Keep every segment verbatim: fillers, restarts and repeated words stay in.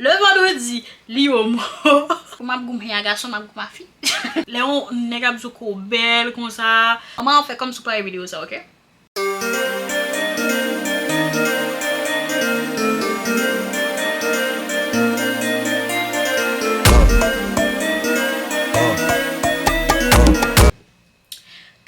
Le vandredi, li yo mo. Pou m ap goumen a gason, m ap goumen a fi. Lè yon nèg ap di w ke w bèl konsa. Manman, fè kòmsi w pa wè videyo sa, oke?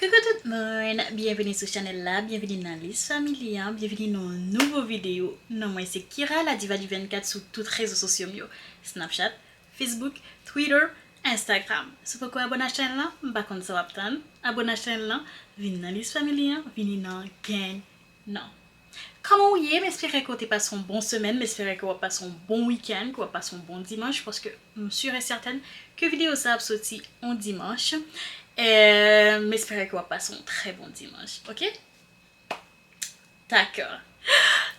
Coucou tout moun, byenvini sou chanèl la, byenvini nan Lis Family an, byenvini nan yon nouvo videyo. Non mwen se Kira, la diva du vennkat sou tout rezo sosyo m yo. Snapchat, Facebook, Twitter, Instagram. Si w poko abòne ak chanèl lan, m pa konn sa w ap tann. Abòne ak chanèl lan, vin nan Lis Family an, vini nan gang nan. Kòman w ye? M espere ke w te pase yon bon semèn, m espere ke w ap pase yon bon wikenn, ke w ap pase yon bon dimanch, paske m sûr et certaine ke videyo sa ap soti yon dimanch. E m espere ke w ap pase yon trè bon dimanch, oke? Dakò.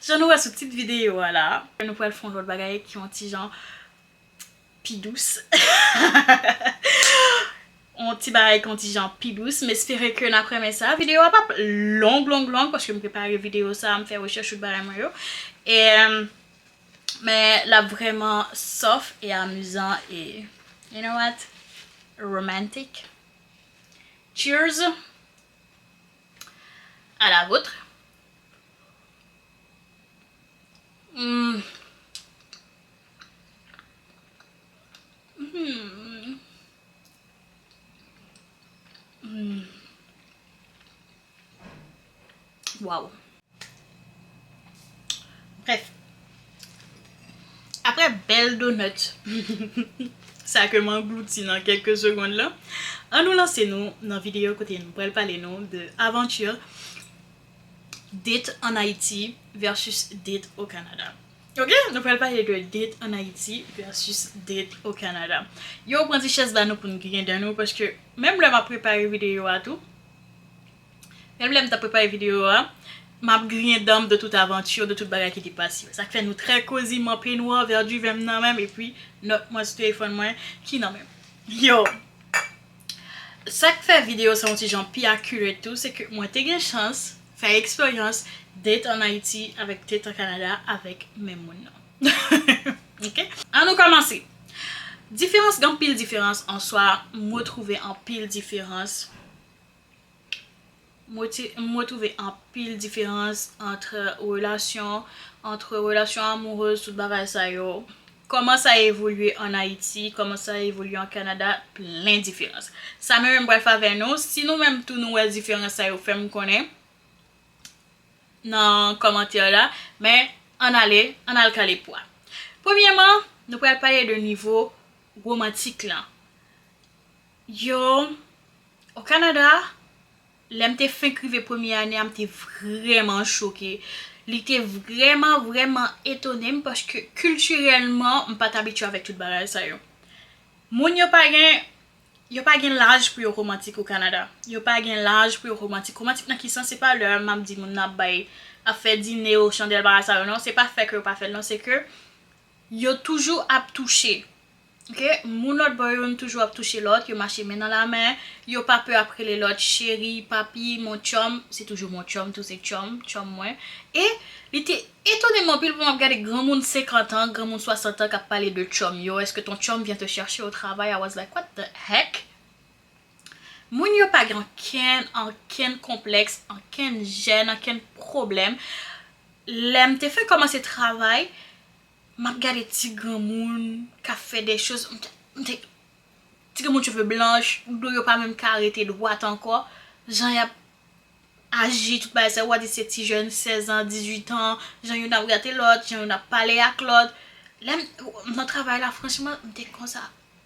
Jan nou wè sou tit videyo a la, nou pral fè yon lòt bagay ki yon ti jan pi dous. Yon ti bagay ki yon ti jan pi dous. M espere ke n ap renmen sa. Videyo a p ap long, long, long, paske m prepare videyo sa, m fè rechèch tout bagay mwen yo. E, men l ap vrèman soft e amizan e, you know what? Romantic. Cheers. À la vôtre. Mm. Mm. Mm. Waw. Bref. Aprè bèl donut sa ke m anglouti nan kèlke segonn lan, ann nou lanse nou nan videyo kote nou pral pale nou de avanti date en Haïti versus date au Canada. Oke, nou pral pale de date en Haïti versus date au Canada. Yo, pran ti chèz ba nou pou n griyen dan nou, paske menm lè m ap prepare videyo a tou, menm lè m t ap prepare videyo a, m ap griyen dan m de tout avanti, de tout bagay ki te pase. Sa k fè nou trè kozi, m an penwa, vè diven m nan men m, epi nòt mwen sou telefòn mwen ki nan men m. Yo, sa k fè videyo sa yon ti jan pi accurate tou, se ke mwen te gen chans fè eksperyans date en Haïti avèk date en Canada avèk menm moun nan. Oke? Ann nou kòmanse. Diferans, gen anpil diferans an swa, m retwouve anpil diferans. M reti-, m retwouve anpil diferans ant relasyon, ant relasyon amourez, tout bagay sa yo. Kòman sa evolye an Ayiti, kòman sa evolye an Kanada, plen diferans. Sa menm m pral fè avè nou. Si nou menm tou nou wè diferans sa yo, fè m konnen nan kòmantè la. Men, ann ale, ann al kale pwa. Premyèman, nou pral pale de nivo womantik lan. Yo, o Kanada, lè m te fenk rive premye ane a, m te vrèman choke. Li te vrèman, vrèman etone m paske kiltirèlman, m pa t abitye avèk tout bagay sa yo. Moun yo pa gen, yo pa gen laj pou yo romantik o Kanada. Yo pa gen laj pou yo romantik. Romantik nan ki sans? Se pa lè m ap di moun nan ap bay, ap fè dine o chandèl bagay sa yo, non. Se pa fè ke yo pa fè l, non. Se ke yo toujou ap touche. Oke? Moun lòt bò yo, yo toujou ap touche lòt, yo mache men nan lamen, yo pa pè ap rele lòt cheri, papi, mon chum, se toujou mon chum, tou se chum, chum mwen. E li te etone m anpil pou m ap gade granmoun senkant an, granmoun swasant an k ap pale de chum yo, est-ce que ton chum vient te chercher au travail? I was like, what the heck? Moun yo pa gen ankenn, ankenn konplèks, ankenn jèn, ankenn pwoblèm. Lè m te fenk kòmanse travay, m ap gade ti granmoun k ap fè de choz, m te, m te, ti granmoun cheve blanch, do yo pa menm ka rete dwat ankò, jan y ap aji, tout bagay sa yo, w a di se ti jèn sèz an, dizuit an, jan youn ap gate lòt, jan youn ap pale ak lòt. Lè m, m nan travay la, franchman, m te konsa,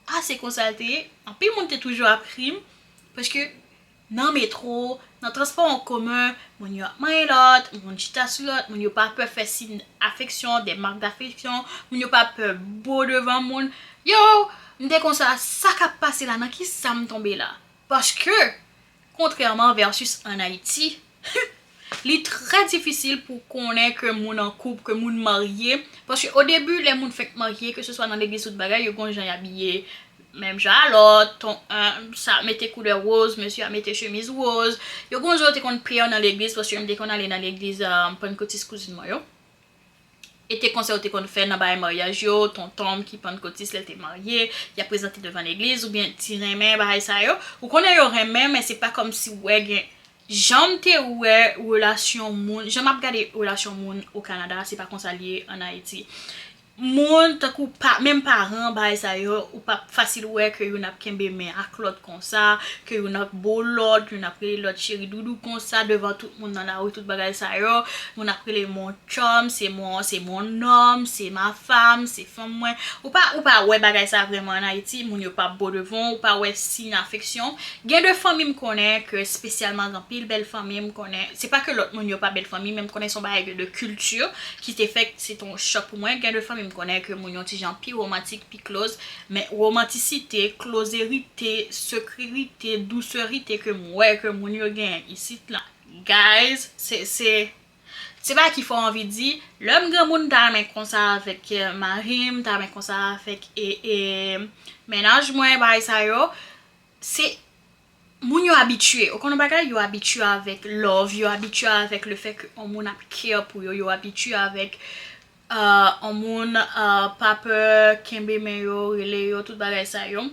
a, se konsa l te ye. Anpil moun te toujou ap ri m, paske nan metwo, nan transpò an komen, moun yo ap manyen lòt, moun chita sou lòt, moun yo pa pè fè siy afeksyon, de mak dafeksyon, moun yo pa pè bo devan moun. Yo, m te konsa, sa k ap pase la, nan ki sa m tonbe la? Paske, kontrèman versus ann Ayiti, li trè difisil pou konnen ke moun an koup, ke moun marye. Paske o debi, lè moun fenk marye, ke se swa nan legliz, tout bagay, yo gon jan y abiye, menm jan a lòt, ton, eh, sa mete koulè woz, mesye a mete chemiz woz. Yo gon jan yo te konn pè nan legliz, paske m te konn ale nan legliz, eh, Pannkòtis kouzin mwen yo. e te konsèy yo te konn fè nan bagay maryaj yo, tonton m ki pannkotis lè l te marye, y ap prezante devan legliz, oubyen ti renmen bagay sa yo. Ou konnen yo renmen, men se pa kòmsi w wè gen jan m te wè relasyon moun, jan m ap gade relasyon moun o Kanada, se pa konsa l ye ann Ayiti. Moun tankou pa, menm paran, bagay sa yo, ou p ap fasil wè ke youn ap kenbe men ak lòt konsa, ke youn ap bo lòt, youn ap rele lòt cheri doudou konsa devan tout moun nan lari, tout bagay sa yo. Moun ap rele mon chum, c'est mon, c'est mon homme, c'est ma femme, se fanm mwen. Ou pa, ou pa wè bagay sa vrèman ann Ayiti, moun yo pa bo devan w, ou pa wè siy afeksyon. Gen de fanmi m konnen ke espesyalman gen anpil bèl fanmi m konnen, se pa ke lòt moun yo pa bèl fanmi, men m konnen se yon bagay de, de kilti ki te fè se te yon chòk pou mwen. Gen de fanmi m konnen ke moun yon ti jan pi womantik, pi close, men womantisite, klozerite, sekirite, dousèrite ke m wè ke moun yo genyen isit lan, guys, se, se, se bagay ki fè w anvi di, lè m granmoun, m ta renmen konsa avèk, eh, mari m, m ta renmen konsa avèk, e, e, mennaj mwen, bagay sa yo, se moun yo abitye. Ou konn yon bagay? Yo abitye avèk love, yo abitye avèk le fè ke yon moun ap care pou yo, yo abitye avèk, euh, yon moun, euh, pa pè kenbe men yo, rele yo, tout bagay sa yo.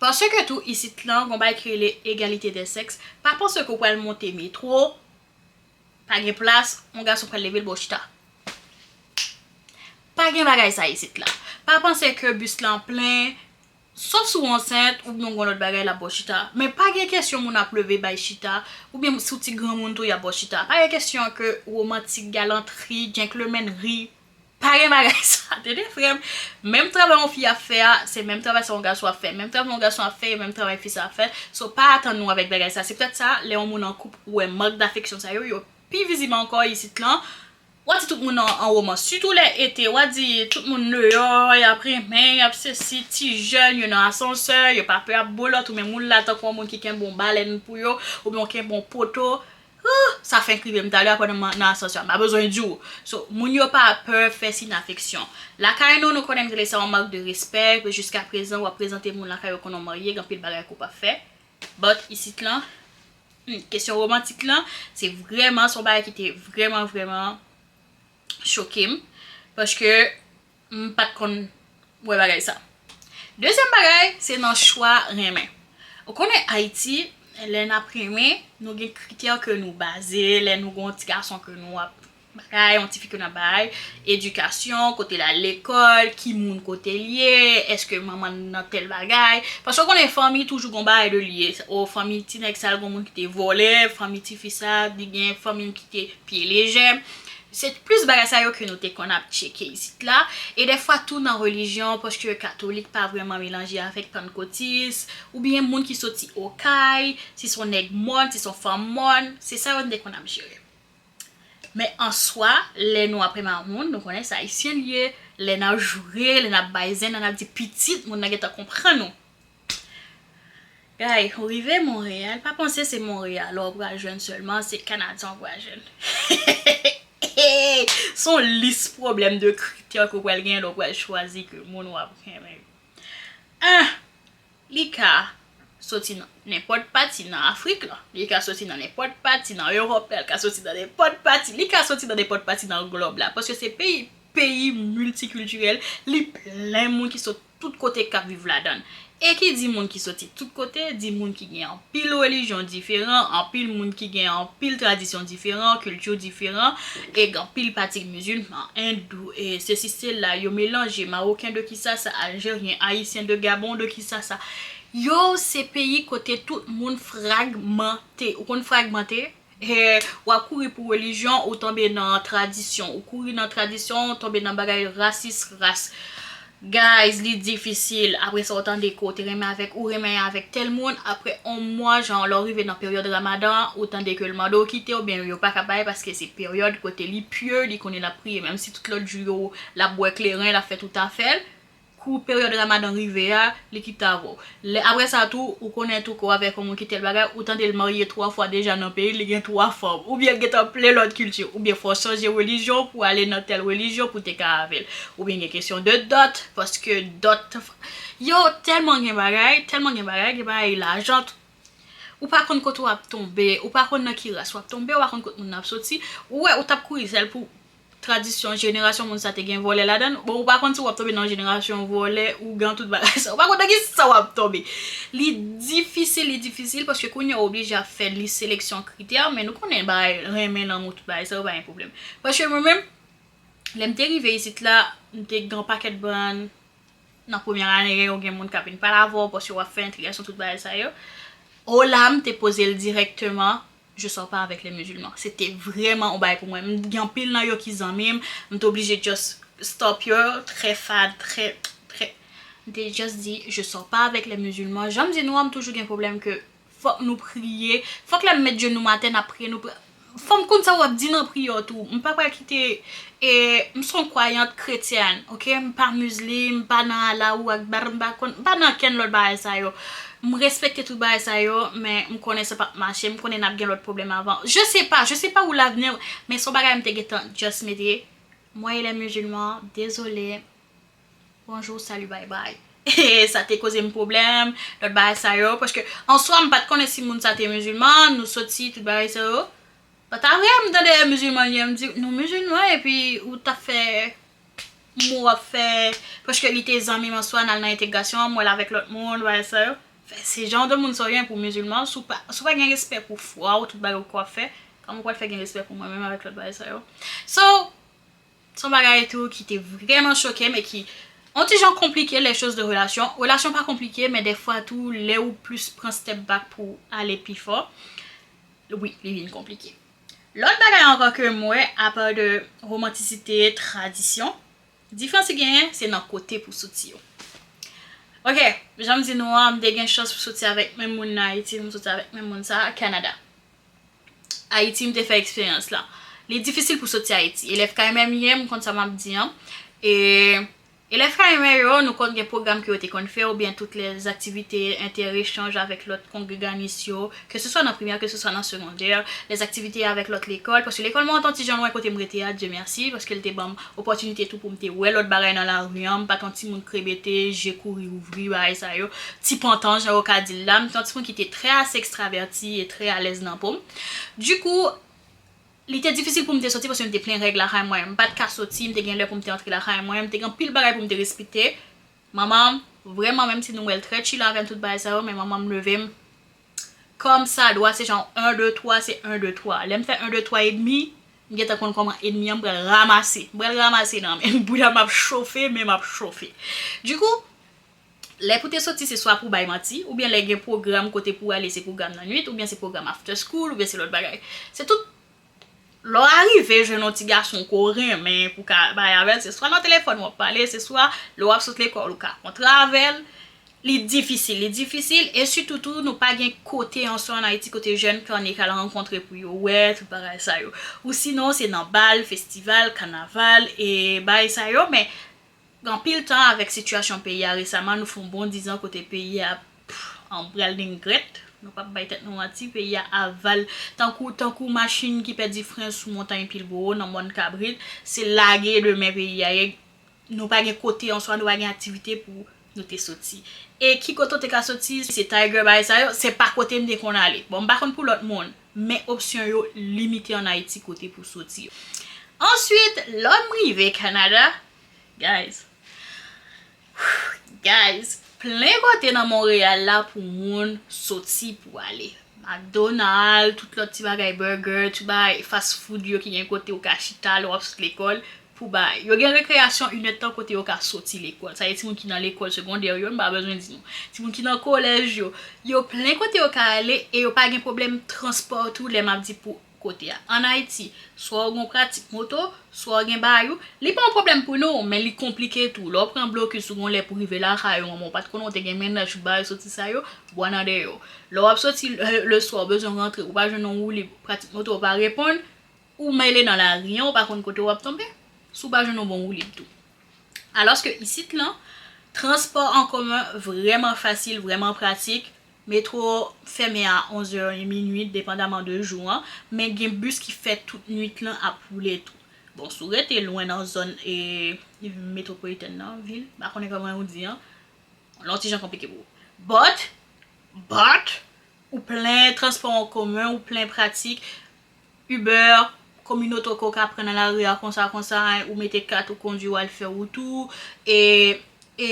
Paske tou, isit lan, gon bagay ki rele egalite de sèks. Pa panse ke w pral monte metwo, pa gen plas, yon gason pral leve l ba w chita. Pa gen bagay sa isit la. Pa panse ke bis lan plen, sof si w ansent, oubyen w gen lòt bagay, l ap ba w chita. Men pa gen kesyon moun ap leve bay chita, oubyen si w ti granmoun tou, y ap ba w chita. Pa gen kesyon ke womantik, galantri, gentlemanry, pa gen bagay sa, tande, frè m. Menm travay yon fi ap fè a, se menm travay sa yon gason ap fè. Menm travay yon gason ap fè, e menm travay fi sa ap fè. So, pa atann nou avèk bagay sa. Se poutèt sa, lè yon moun an koup, ou wè mank dafeksyon sa yo, yo pi vizib ankò isit lan. W ap di tout moun an, an womans. Sitou lè ete, w ap di tout moun deyò, y ap renmen, y ap sesi, ti jèn, yo nan asansè, yo pa pè ap bo lòt, ou menm ou la tankou yon moun ki kenbe yon balèn pou yo, oubyen w kenbe yon poto. Huh, sa fenk rive m talè a pandan m nan asansè a, m pa bezwen di w. So, moun yo pa pè fè siy afeksyon. Lakay nou, nou konnen n rele sa yon mank de respè, ke jiskaprezan, w ap prezante moun lakay ou konnen w marye, gen anpil bagay ke w p ap fè. But isit lan, hmm, kesyon womantik lan, se vrèman, se yon bagay ki te vrèman, vrèman choke m. Paske m pa t konn wè bagay sa. Dezyèm bagay, se nan chwa renmen. Ou konnen Ayiti, lè n ap renmen, nou gen kritè ke nou baze, lè nou gen yon ti gason ke nou ap bagay, yon ti fi ke n ap bay, edikasyon, kote l al lekòl, ki moun kote l ye, èske manman l nan tèl bagay. Paske w konnen fanmi toujou gon bagay de li ye. O, fanmi ti nèg sa, l gon moun ki te vòlè, fanmi ti fi sa, li gen fanmi ki te pye lejè. Se plis bagay sa yo ke nou te konn ap tcheke isit la. E dèfwa tou nan relijyon, paske katolik pa vrèman melanje avèk pannkotis, oubyen moun ki soti Okay, si se yon nèg mòn, si se yon fanm mòn, se sa yo n te konn ap jere. Men an swa, lè nou ap renmen ak moun, nou konnen se ayisyen l ye, lè n ap joure, lè n ap bay zen, lè n ap di pitit, moun nan gentan konprann ou. Guy, ou rive Monreyal, pa panse se Monreyal ou pral jwenn sèlman, se Kanadyen ou pral jwenn. Se yon lis pwoblèm de kritè ke w pral genyen lè w pral chwazi ke moun w ap renmen. Ah! Li ka soti nan nenpòt pati nan Afrik lan, li ka soti nan nenpòt pati nan Ewòp la, li ka soti nan nenpòt pati, li ka soti nan nenpòt pati nan glòb la, paske se peyi, peyi miltikiltirèl, li plen moun ki sot tout kote k ap viv ladan l. E ki di moun ki soti tout kote, di moun ki gen anpil relijyon diferan, anpil moun ki gen anpil tradisyon diferan, kilti diferan, e gen anpil pati mizilman, endou, e sesi sela, yo melanje, mawoken de kisasa, aljeryen, ayisyen de Gabon de kisasa. Yo, se peyi kote tout moun fragmante. Ou konn fragmante? E, w ap kouri pou relijyon, ou tonbe nan tradisyon. Ou kouri nan tradisyon, ou tonbe nan bagay rasis, ras. Guys, li difisil. Apre sa, ou tande ke ou te renmen avèk, ou renmen avèk tèl moun. Apre yon mwa, jan lè w rive nan peryòd Ramadan, ou tande ke l mande w kite, oubyen yo pa ka bay paske se peryòd kote li pye, li konnen l ap priye. Menm si tout lòt jou yo, l ap bwè kleren, l ap fè tout afè l. Kou peryòd Ramadan rive a, li kite avè w. Lè, apre sa tou, ou konnen tou ke w avèk yon moun ki tèl bagay, ou tande l marye twa fwa deja nan peyi l, li gen twa fanm. Oubyen l gentan plen lòt kilti, oubyen fò w chanje relijyon pou w ale nan tèl relijyon pou w te ka avè l. Oubyen gen kesyon de dòt, paske dòt, yo, tèlman gen bagay, tèlman gen bagay, gen bagay lajan tou. Ou pa konn kote w ap tonbe, ou pa konn nan ki ras w ap tonbe, ou pa konn kot moun nan ap soti. Ou wè, ou t ap kouri sèl pou tradisyon, jenerasyon moun sa te gen vòlè ladan l. Bon, ou pa konn si w ap tonbe nan jenerasyon vòlè, ougan, tout bagay sa. Ou pa konn nan ki sa w ap tonbe. Li difisil, li difisil, paske kounye a w oblije ap fè lis seleksyon kritè, men nou konnen bagay renmen lanmou, tout bagay sa yo pa gen pwoblèm. Paske mwen menm, lè m te rive isit la, m te gen yon pakèt bann nan premyè ane yo, gen moun k ap vin pale avè w, paske w ap fè entrigasyon, tout bagay sa yo. O la, m te poze l dirèkteman, je sors pas avec les musulmans. Se te vrèman yon bagay pou mwen. M gen anpil nan yo ki zanmi m, m te oblije just stop yo, trè fad, trè, trè. M te just di, je sors pas avec les musulmans. Jan m di nou an, m toujou gen pwoblèm ke fòk nou priye. Fòk lè m met jenou m atè, n ap priye, nou pri-, fò m konn sa w ap di nan priyè w tou. M pa pral kite, e, m se yon kwayant kretyèn, oke? M pa mizlim, m pa nan Allahu Akbar, m pa konn, m pa nan kenn lòt bagay sa yo. M respekte tout bagay sa yo, men m konnen sa p ap mache, m konnen n ap gen lòt pwoblèm avan. Je sais pas, je sais pas où l'avenir, men se yon bagay m te gentan just mete, moi et les musulmans, désolé. Bonjou, sali, bay bay. E sa te koze m pwoblèm, lòt bagay sa yo, paske an swa m pa t konnen si moun sa te mizilman, nou soti, tout bagay sa yo. But apre, m tande mizilman li ye, m di, nou mizilman, epi ou t ap fè, mwen w ap fè, paske li te zanmi m an swa, n al nan entegrasyon, m wè l avèk lòt moun, bagay sa yo. Fè, se jan de moun sa w ye pou mizilman, si w pa, si w pa gen respè pou fwa w, tout bagay ou k ap fè, kòman w pral fè gen respè pou mwen menm avèk lòt bagay sa yo? So, se yon bagay tou ki te vrèman choke m e ki yon ti jan konplike, les choses de relation. Relasyon pa konplike, men dèfwa tou, lè ou plis pran step back pou ale pi fò, wi, li vin konplike. Lòt bagay ankò ke m wè, apa de romantisite, tradisyon, diferans ki genyen, se nan kote pou soti yo. Oke, jan m di nou an, m te gen chans pou soti avèk menm moun nan Ayiti, m soti avèk menm moun sa a Kanada. Ayiti, m te fè eksperyans la. Li difisil pou soti Ayiti. Elèv K M M ye, m konn sa m ap di an. E elèv K M M yo, nou konn gen pwogram ke yo te konn fè, oubyen tout lè aktivite entèrechanj avèk lòt kongreganis yo, ke se swa nan primè, ke se swa nan segondè, lè aktivite avèk lòt lekòl, paske lekòl mwen an t yon ti jan lwen kote m rete a, Dye mèsi, paske l te ban m opòtinite tou pou m te wè lòt bagay nan lari an, m pa t yon timoun krebete, je kouri ouvri, bagay sa yo, ti pantan, jan yo ka di l la, m te yon timoun ki te trè ase ekstravèti e trè alèz nan po m. Dikou, li te difisil pou m te soti paske m te plen règ lakay mwen. M pa t ka soti, m te gen lè pou m te antre lakay mwen, m te gen anpil bagay pou m te respekte. Manman m, vrèman, menm si nou wè l trè chill avè m, tout bagay sa yo, men manman m leve m kòmsadwa, se jan en, de, twa, se en, de, twa. Lè m fè en, de, twa edmi, m gentan konn kòman edmi an m pral ranmase. M pral ranmase nan men m. Bouda m ap chofe, men m ap chofe. Dikou, lè pou te soti, se swa pou bay manti, oubyen lè gen pwogram kote pou ale, se pwogram nan nwit, oubyen se pwogram after school, oubyen se lòt bagay. Se tout, lè w arive jwenn yon ti gason ke w renmen pou ka bay avè l, se swa nan telefòn w ap pale, se swa lè w ap sot lekòl ou ka kontre avè l. Li difisil, li difisil, e sitou tou, nou pa gen kote an swa an Ayiti kote jèn kane k al rankontre pou yo wè, tout bagay sa yo. Ou sinon, se nan bal, festival, kanaval, e bagay sa yo, men gen anpil tan avèk sitiyasyon peyi a resaman, nou fè yon bon dizan kote peyi a, pff, an pral dengrèt. Nou p ap bay tèt nou manti, peyi a aval, tankou, tankou machin ki pèdi fren sou montay Pilbowo nan mòn Kabrit, se lage de men peyi a ye. Nou pa gen kote an swa, nou pa gen aktivite pou nou te soti. E ki kote w te ka soti, se Tiger bagay sa yo, se pa kote m te konn ale. Bon, m pa konn pou lòt moun, men opsyon yo limite an Ayiti kote pou soti yo. Answit, lè m rive Kanada, guys, guys, plen kote nan Monreyal la pou moun soti pou ale. McDonald, tout lòt ti bagay, burger, ti bagay fast food yo ki gen kote ou ka chita lè w ap sot lekòl pou bay. Yo gen rekreyasyon inèdtan kote yo ka soti lekòl. Sa e timoun ki nan lekòl segondè yo, m pa bezwen di nou. Timoun ki nan kolèj yo, yo plen kote yo ka ale e yo pa gen pwoblèm transpò tou lè m ap di pou kote a. Ann Ayiti, swa w gen pratik moto, swa w gen bay ou. Li pa yon pwoblèm pou nou, men li konplike tou. Lè w pran blokis ou gon lè pou rive lakay ou, manman w pa t konnen w te gen mennaj, tout bagay soti sa yo, bwa nan dèyè w. Lè w ap soti le, le swa, w bezwen rantre, ou pa jwenn yon woulib, pratik moto w pa reponn, ou mele nan lari an, ou pa konn kote w ap tonbe, si w pa jwenn yon bon woulib tou. Alòske isit lan, transpò an komen vrèman fasil, vrèman pratik. Metwo fèmen a onz è, minui, depandaman de jou an, men gen bis ki fè tout nwit lan ap woule tou. Bon, si w rete lwen nan zòn, e, metwopolitèn nan, vil, m pa konnen kòman yo di an, l yon ti jan konplike pou ou. But, but, ou plen transpò an komen, ou plen pratik, Uber, kominote ke w ka pran nan lari a konsa konsa, ou mete kat ou kondwi w al fè wout ou, e, e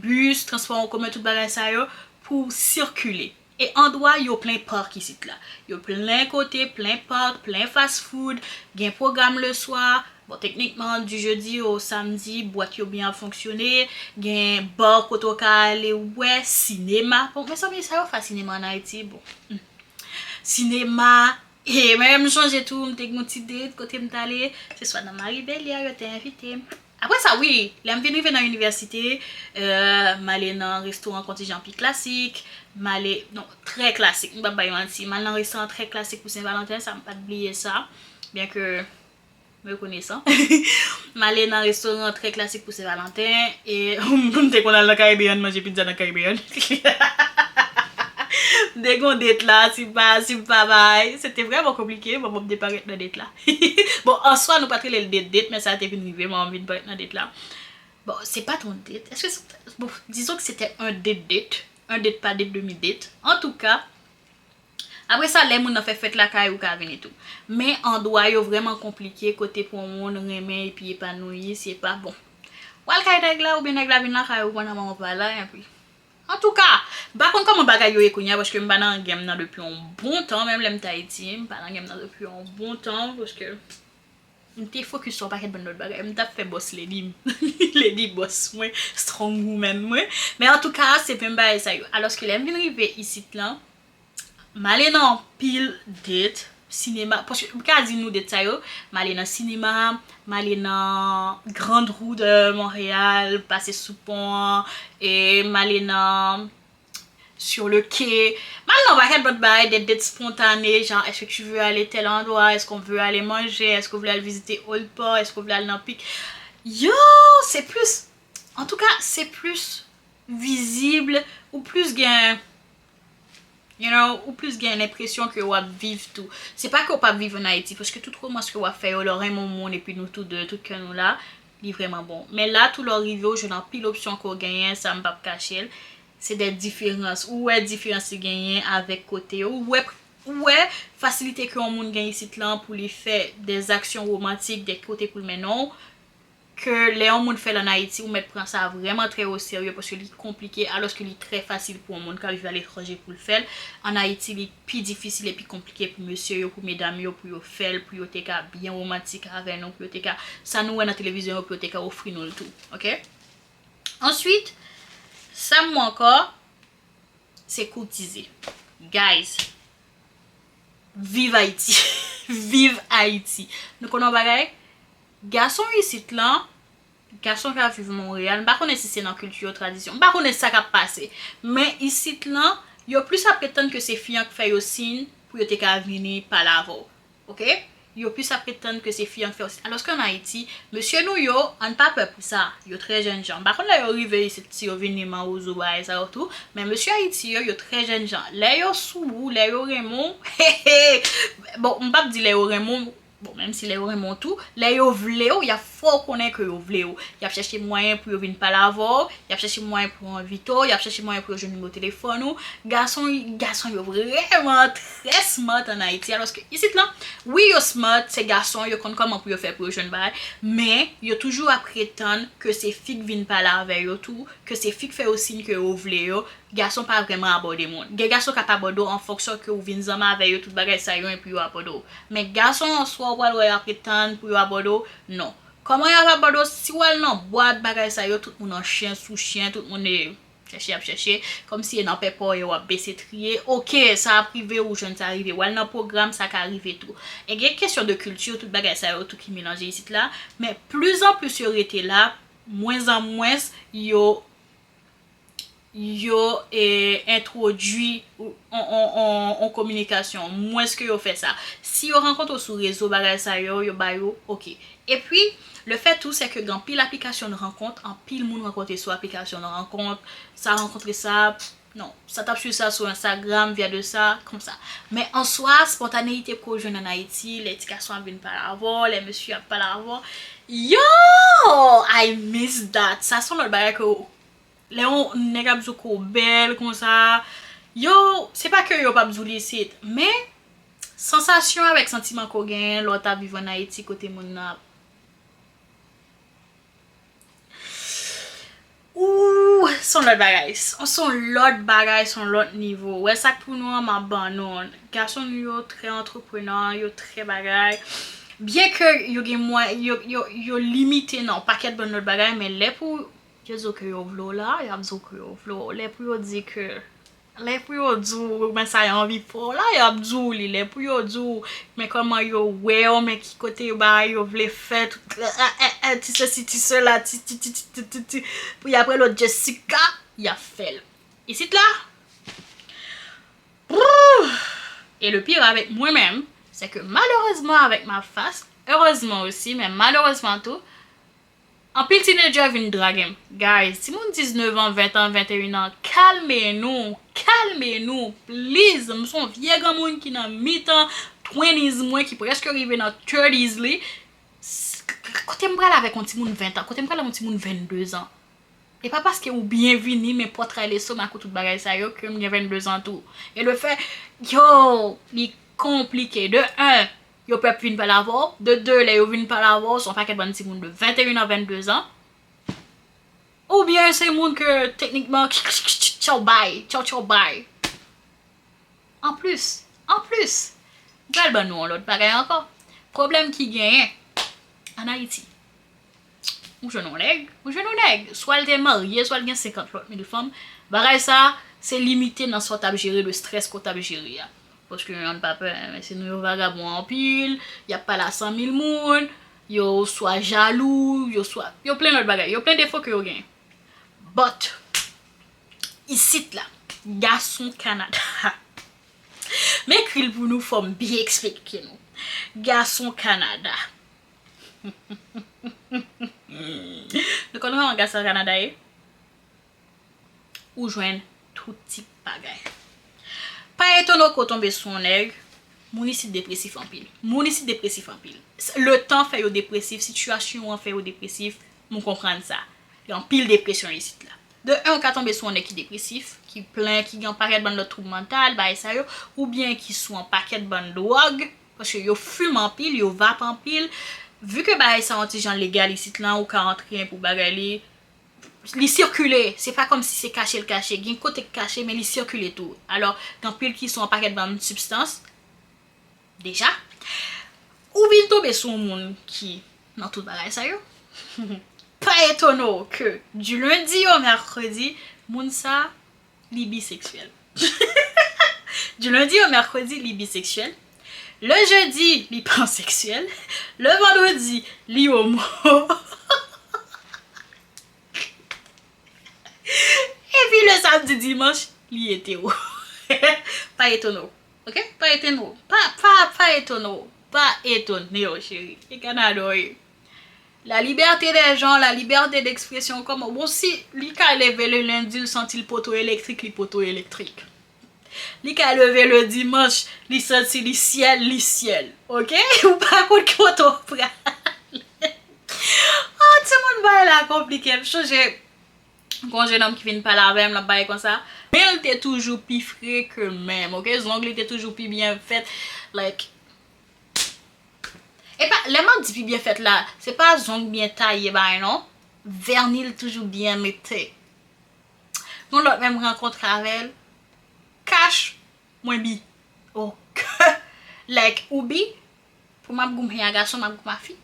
bis, transpò an komen, tout bagay sa yo, pou w sikile. E andwa yo plen park isit la. Yo plen kote, plen park, plen fast food, gen pwogram le swa. Bon, teknikman, di jedi o samdi, bwat yo byen ap fonksyone. Gen bar kote w ka ale wè, sinema. Bon, mezanmi, sa yo fè sinema an Ayiti, bon. Hmm. Sinema. E mwen menm, m sonje tou, m te gen yon ti date kote m t ale. Se swa nan Mari Bèlyè, yo te envite m. Apre sa, wi, lè m vin rive nan inivèsite, euh, m ale nan restoran kontijan pi klasik, m ale, non, trè klasik, m p ap bay manti, m al nan restoran trè klasik pou Sen Valanten, sa m pa t bliye sa, byen ke m rekonesan. M ale nan restoran trè klasik pou Sen Valanten, e m te konn al nan Caribbean, manje pizza nan Caribbean. M te gon date la, si m pa, si m pa bay, se te vrèman konplike, bon, m ap deparèt nan date la. Bon, an swa, nou pa t rele l date date, men sa te vin rive, mwen vin parèt nan date la. Bon, se pa t yon date. Èske se, bon, disons que c'était un date date, un date pa date demi date. Antouka, apre sa, lè moun nan fè fèt lakay ou ka vini tou. Men andwa yo vrèman konplike, kote pou yon moun renmen epi epanoui, se pa bon. W al kay nèg la, oubyen nèg la vin lakay ou pandan moman w pa la, epi Antouka, m pa konn kòman bagay yo ye kounye a, paske m pa nan game nan depi yon bon tan, menm lè m t Ayiti, m pa nan game nan depi yon bon tan, paske m te fokis sou yon pakèt bann lòt bagay. M t ap fè boss lady m. Lady boss mwen, strong woman mwen. Men antouka, se menm bagay sa yo. Alòske lè m vin rive isit lan, m ale nan anpil date, sinema, paske m ka di nou date sa yo, m ale nan sinema, m ale nan Grande Roue de Montréal, pase sou pon an, e m ale nan Sur le Quai, m al nan pakèt lòt bagay, des dates spontanées, genre, est-ce que tu veux aller tel endroit, est-ce qu'on veut aller manger, est-ce que vous voulez aller visiter Old Port, est-ce que vous voulez aller nan Pic. Yo, se plis, antouka, se plis vizib, ou plis gen, you know, ou plis gen lenpresyon ke w ap viv tou. Se pa ke w p ap viv an Ayiti, paske tout romans ke w ap fè yo, lè w renmen yon moun epi nou tou de, tout kè nou la, li vrèman bon. Men la tou, lè w rive, w jwenn anpil opsyon ke w genyen, sa m p ap kache l. Se de diferans. Ou wè diferans li genyen avèk kote yo. Ou wè, ou wè fasilite ke yon moun gen isit lan pou li fè de aksyon womantik, de kote pou l mennen w. Ke lè yon moun fè l an Ayiti, ou mèt pran sa vrèman trè o serye, paske li konplike, alòske li trè fasil pou yon moun ka viv aletranje pou l fè l. An Ayiti, li pi difisil e pi konplike pou mesye yo, pou medam yo, pou yo fè l, pou yo te ka byen womantik avè nou, pou yo te ka, sa nou wè nan televizyon yo, pou yo te ka ofri nou l tou, oke? Answit, sa m wè ankò, se koutize. Guys, viv Ayiti. Viv Ayiti. Nou konnen yon bagay? Gason isit lan, gason k ap viv Monreyal, m pa konnen si se nan kilti yo, tradisyon, m pa konnen sa k ap pase. Men isit lan, yo plis ap pretann ke se fi an k fè yo siy pou yo te ka vini pale avè w. Oke? Yo plis ap pretann ke se fi an k fè yo siy. Alòske an Ayiti, mesye nou yo, ann pa pè pou sa. Yo trè jènjan. M pa konn lè yo rive isit, si yo vini mawozo bagay sa yo tou. Men mesye Ayiti yo, yo trè jènjan. Lè yo sou ou, lè yo renmen w, bon, m p ap di lè yo renmen w, bon, menm si lè yo renmen w tou, lè yo vle w, y ap fè w konnen ke yo vle w. Y ap chèche mwayen pou yo vin pale avè w, y ap chèche mwayen pou yo envite w, y ap chèche mwayen pou yo jwenn nimewo telefòn ou. Gason, gason yo vrèman trè smart an Ayiti, alòske isit lan, wi, yo smart, se gason, yo konn kòman pou yo fè pou yo jwenn bagay, men yo toujou ap pretann ke se fi k vin pale avè yo tou, ke se fi k fè yo siy ke yo vle yo. Gason pa vrèman abòde moun. Gen gason k ap abòde w an fonksyon ke w vin zanmi avè yo, tout bagay sa yo, epi yo abòde w. Men gason an, swa w pral wè y ap pretann pou yo abòde w, non. Kòman y ap abòde w? Si w al nan bwat, bagay sa yo, tout moun an chen sou chen, tout moun e chèche, y ap chèche, kòmsi e nan pè pa w ye, w ap bese triye. Oke, sa ap rive, ou jwenn sa rive. W al nan pwogram, sa ka rive tou. E gen kesyon de kilti, tout bagay sa yo tou ki melanje isit la. Men plizanplis yo rete la, mwens an mwens, yo yo e, entwodui on, on, on, on kominikasyon, mwens ke yo fè sa. Si yo rankontre w sou rezo, bagay sa yo, yo ba yo, oke. Epi, le fè tou, se ke gen anpil aplikasyon de rankont, anpil moun rankontre sou aplikasyon de rankont, sa rankontre sa, non, sa t ap swiv sa sou Instagram, via de sa, konsa. Men an swa, spontaneyite ke w jwenn an Ayiti, lè ti gason ap vin pale avè w, lè mesye ap pale avè w, yo, I miss that. Sa se yon lòt bagay ke w Lè yon nèg ap di w ke w bèl konsa, yo, se pa ke yo p ap di w li isit, men Sansasyon avèk santiman ke w genyen lè w t ap viv ann Ayiti kote moun nan ap Ooh, se yon lòt bagay. Se yon lòt bagay, se yon lòt nivo. Wè sa k pou nou an, m ap ban nou. Gason nou yo trè antreprenan, yo trè bagay. Byen ke yo gen mwa, yo, yo, yo limite nan yon pakèt bann lòt bagay, men lè pou yo di w ke yo vle w la, y ap di w ke yo vle w. Lè pou yo di ke Lè pou yo di w men sa yo anvi fè w la, y ap di w li. Lè pou yo di w men kòman yo wè w, men ki kote yo bagay yo vle fè, tout, eh, eh, eh, ti sesi, ti sela, ti, ti, ti, ti, ti, ti, ti. Pou y ap rele w Jessica, y ap fè l. Isit la, e le pire avèk mwen menm, se ke malerezman avèk ma fas, erezman osi, men malerezman tou, Anpil teenager vin drage m. Guys, timoun diznèf an, ven an, venteyen an, kalme nou, kalme nou, please. M se yon vye granmoun ki nan mitan twenties mwen, ki prèske rive nan thirties li. S-, k-, k-, kote m pral avèk yon timoun ven an? Kote m pral avèk yon timoun vennde zan? E pa paske ou byen vini, men pòtre lestomak ou tout bagay sa yo, ke m gen vennde zan tou. E le fè, yo, li konplike. De un, yo pè vin pale avè w. De de, lè yo vin pale avè w, se yon pakèt bann timoun de venteyen an, vennde zan. Oubyen se moun ke teknikman, tchaw bay, tchaw tchaw bay. Anplis, anplis, m pral ban nou yon lòt bagay ankò. Pwoblèm ki genyen ann Ayiti. Ou jwenn yon nèg, ou jwenn yon nèg. Swa l te marye, swa l gen senkant lòt mil fanm. Bagay sa, se limite nan sa w t ap jere, de strès ke w t ap jere a. Paske ann pa pè, mesye nou yo vagabon anpil, y ap pale a san mil moun, yo swa jalou, yo swa, yo plen lòt bagay, yo plen defo ke yo genyen. But, isit la, gason Kanada. M ekri l pou nou, fò m byen eksplike nou. Gason Kanada. Nou konn kòman gason Kanada ye? Ou jwenn tout tip bagay. Pa etone w ke w tonbe sou yon nèg, moun isit depresif anpil. Moun isit depresif anpil. S-, letan fè yo depresif, sitiyasyon an fè yo depresif, m konprann sa. Gen anpil depresyon isit la. De un, ou ka tonbe sou yon nèg ki depresif, ki plen, ki gen yon pakèt bann lòt twoub mantal, bagay sa yo, oubyen ki sou yon pakèt bann dwòg, paske yo fimen anpil, yo vape anpil. Vu ke bagay sa yon ti jan legal isit la, ou ka antre pou bagay li, li sikile, se pa kòmsi se kache l kache, gen kote k kache, men li sikile tou. Alò, gen anpil ki sou yon pakèt bann sibstans, deja. Ou vin tonbe sou yon moun ki nan tout bagay sa yo. Pa etone w ke du lundi au mercredi, moun sa, li biseksyèl. Du lundi au mercredi, li biseksyèl. Le jeudi, li panseksyèl. Le vendredi, li omo. Epi le samedi, dimanch, li etero. Pa etone w. Ok? Pa etone w. Pa, pa, pa etone w. Pa etone w, cheri. E Kanada w ye. La liberté des gens, la liberté d'expression, kòman, bon, si li ka leve le lundi, li santi l poto elektrik, li poto elektrik. Li ka leve le dimanch, li santi li syèl, li syèl. Ok? Ou pa konn kote w pral. Ah, timoun, bagay la konplike. M sonje, gon jennonm ki vin pale avè m, l ap bay konsa. Men l te toujou pi fre ke menm, ok? Zong li te toujou pi byen fèt. Like, e pa, lè m ap di pi byen fèt la, se pa zong byen taye bay non. Vèni l toujou byen mete. Yon lòt menm rankontre avè l. Kach, mwen bi. Ok. Like, ou bi, pou m ap goumen a gason, m ap goumen a fi.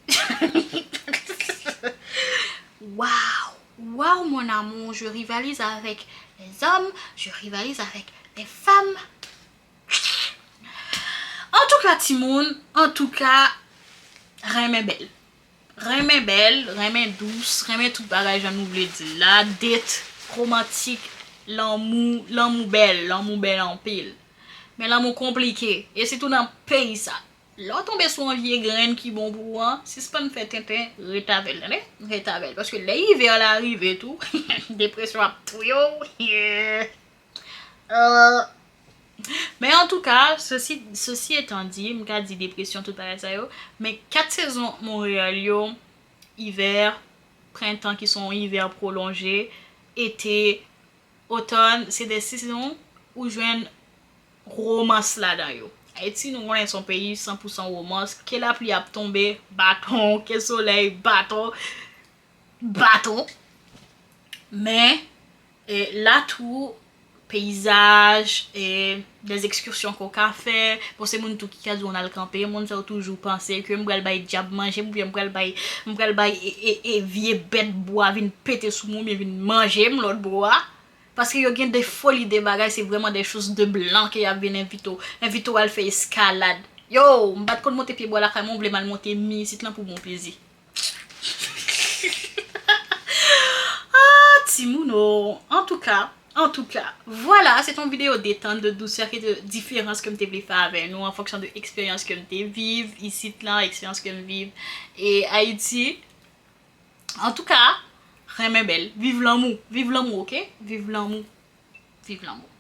Waouh, waouh, mon amour, je rivalise avec les hommes, je rivalise avec les femmes. Antouka, timoun, antouka, renmen bèl. Renmen bèl, renmen dous, renmen tout bagay jan nou vle di l la, det, romantik, lanmou, lanmou bèl, lanmou bèl anpil. Men lanmou konplike, e sitou nan peyi sa. Lè w tonbe sou yon vye grenn ki bon pou ou an, sispann fè tenten, ret avè l, tande? Ret avè l. Paske lè ivè la rive tou, depresyon ap touye w. Yeah. Euh, men antouka, ceci, ceci étant dit, m ka di depresyon, tout bagay sa yo, men kat sezon Monreyal yo, ivè, prentan ki se yon ivè pwolonje, ete, otòn, se de sezon ou jwenn romans ladan yo. Ayiti, nou konnen se yon peyi san pou san womans. Ke lapli ap tonbe, baton. Ke solèy, baton. Baton. Men, e, la tou, peyizaj, e, des excursions ke w ka fè. Bon, se moun tou ki ka di w n al kanpe. Moun sa yo toujou panse ke m pral bay dyab manje m, oubyen m pral bay, m pral bay, e, e, e, vye bèt bwa vin pete sou mwen, oubyen vin manje m lòt bò a. Paske yo gen de fo lide bagay, se vrèman de choz de blan ke y ap vin envite w, envite w al fè eskalad. Yo, m pa t konn monte pye bwa lakay mwen, w vle m al monte mi isit lan pou bon plezi. Ah, timoun o. Antouka, antouka, vwala, se te yon videyo detant, de dousè, ke de diferans ke m te vle fè avè nou, an fonksyon de eksperyans ke m te viv isit lan, eksperyans ke m viv e Ayiti. Antouka, renmen bèl. Viv lanmou. Viv lanmou, oke? Viv lanmou. Viv lanmou.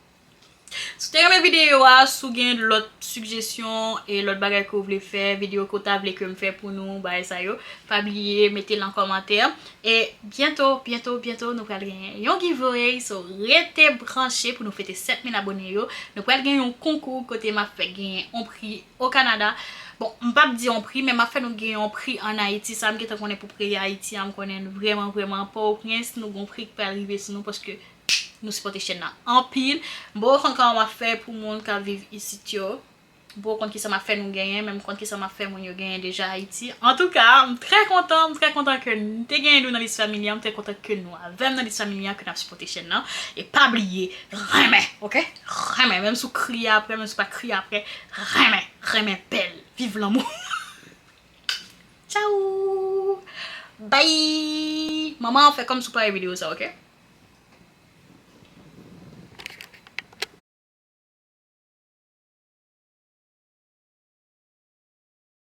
Si w te renmen videyo a, si w gen lòt sijesyon e lòt bagay ke w vle fè, videyo ke w ta vle ke m fè pou nou, bagay sa yo, pa bliye mete l an kòmantè. E byento, byento, byento, nou pral gen yon giveaway. So, rete branche pou nou fete sèt mil abone yo. Nou pral gen yon konkou kote m ap fè genyen yon pri o Kanada. Bon, m p ap di yon pri, men m ap fè nou gen yon pri ann Ayiti. Sa m gentan konnen pou pri Ayiti a, m konnen vrèman, vrèman, Pòtoprens, nou gon pri k pral rive sou nou paske nou sipòte chèn nan anpil. M poko konn kòman m ap fè pou moun k ap viv isit yo. M poko konn kisa m ap fè nou genyen, men m konn kisa m ap fè moun yo genyen deja Ayiti. Antouka, m trè kontan, m trè kontan ke n te genyen nou nan lis familya, m trè kontan ke nou avè m nan lis familya, ke n ap sipòte chèn nan. E pa bliye, renmen, oke? Renmen, menm si w kriye apre, menm si w pa kriye apre, renmen, renmen bèl. Viv lanmou. Tchao! Bye! Manman, fè kòmsi w pa wè videyo sa, oke?